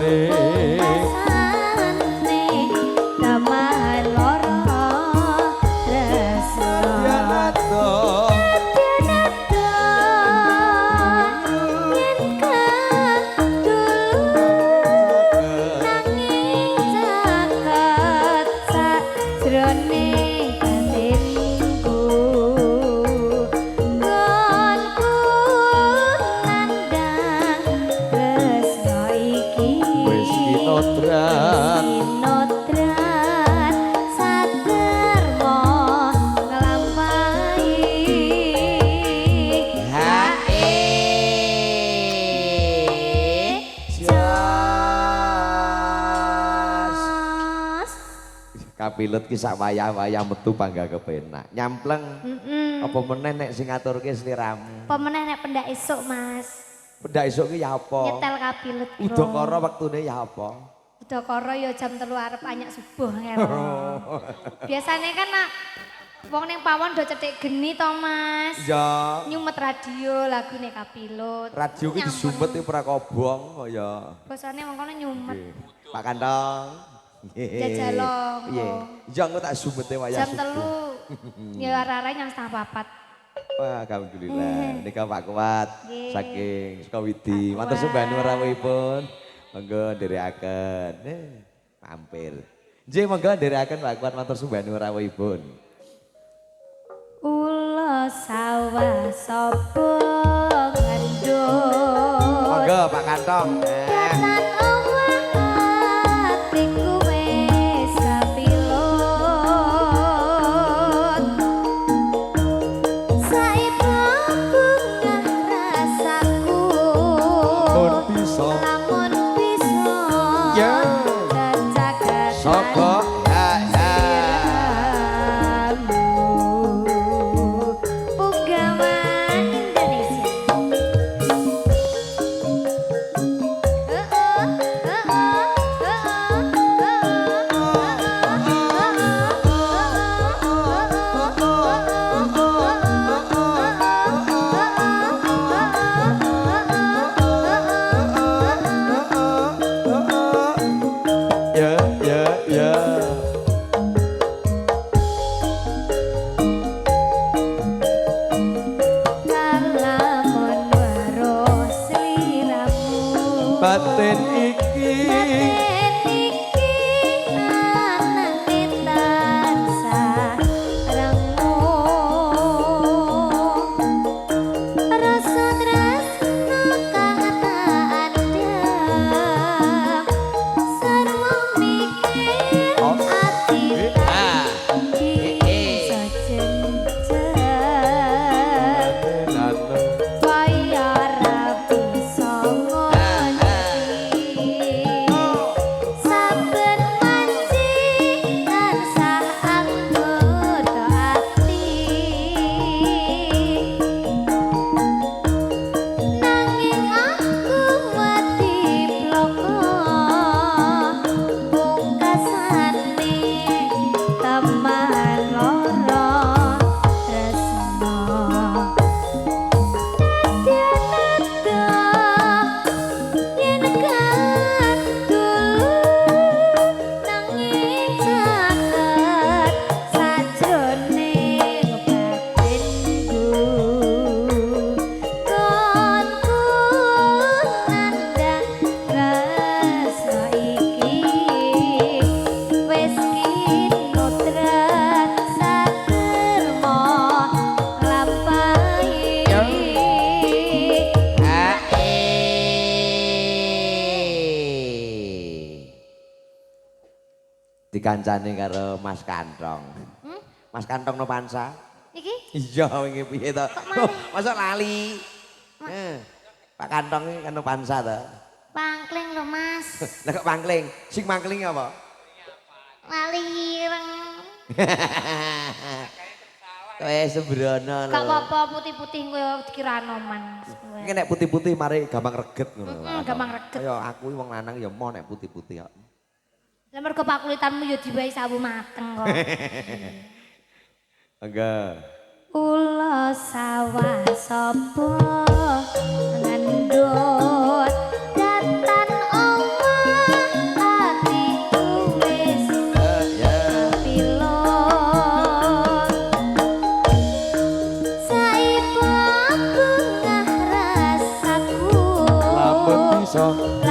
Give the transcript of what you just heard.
Pungkasane tamahan lara tresno. Yanado Yen kadul nanging caket sajroning batinku, nggonku nandang tresno iki wis kinodran kinodran sadermo nglampahi. Hae. Jas. Jos. Kapilut ki sak wayah-wayah metu panggah kepenak. Nyampleng. Apa meneh nek sing ngaturke sliramu. Apa meneh nek pendak esuk, Mas. Pendak esuk ki ya apa? Nyetel kapilut. Bro. Udakara wektune ya apa? Udakara ya jam 3 arep anyak subuh ngene. Biasane kan nak wong ning pawon do cetik geni to, Mas. Ya. Nyumet radio lagune kapilut. Radio ki disumet iki ora kobong kok ya. Bosane wong kono nyumet. Nggih. Pak Kantong. Jajalo engko. Piye? Ya engko tak sumete wayah Jam subuh. 3. Ya arek-arek nyang 3:30. Wah, alhamdulillah. Nika Pak Kuat Nggih. saking Sukawidi. Pak Matur Kuat. sembah nuwun rawuhipun. Monggo nderekaken. Mampir. Nggih, monggo nderekaken Pak Kuat matur sembah nuwun rawuhipun. Ula sawah sapa ngandut. Monggo Pak Kantong. Datan omah atiku wis kapilut. Saiki bungah rasaku. Lamun bisa. Lamun bisa. Ya. Cecakatan Saka ya ya. sliramu. Punggawa Indonesia. Heeh, heeh, heeh, Ya ya ya. Kalamun weruh sliramu. Batin iki Batin iki anane tansah renguh. Rasa tresno kang tak andhap, sarwa mikir Oh. ati Ah. bisa jenjang. Kaya ra bisa ngonjeri. Saben manci tansah anggoda ati. Nanging aku wedi bloko pungkasane teman lara tresno. Nadyanada yen kadul nanging caket sajroning batinku, konku nandhang tresno iki wis kinodran sadermo nglampahi. Hae. Dikancani karo Mas Kantong. Mas Kantong no pansa? Iki Iya, wingi piye to? Kok malih? Masa lali? Pak Kantong iki kan no pansa to. Pangkling lho, Mas. Lah kok pangkling? Sing mangkling apa? Lali ireng. Kowe sembrono lho. Gak apa-apa putih-putih koyo dikira anoman. Iki nek putih-putih mari gampang reget ngono. Gampang reget. Kaya aku iki wong lanang ya moh nek putih-putih kok. Lah mergo pakulitanmu ya diwehi sawu mateng kok. Enggak. Ula sawah sapa ngandut datan omah iso.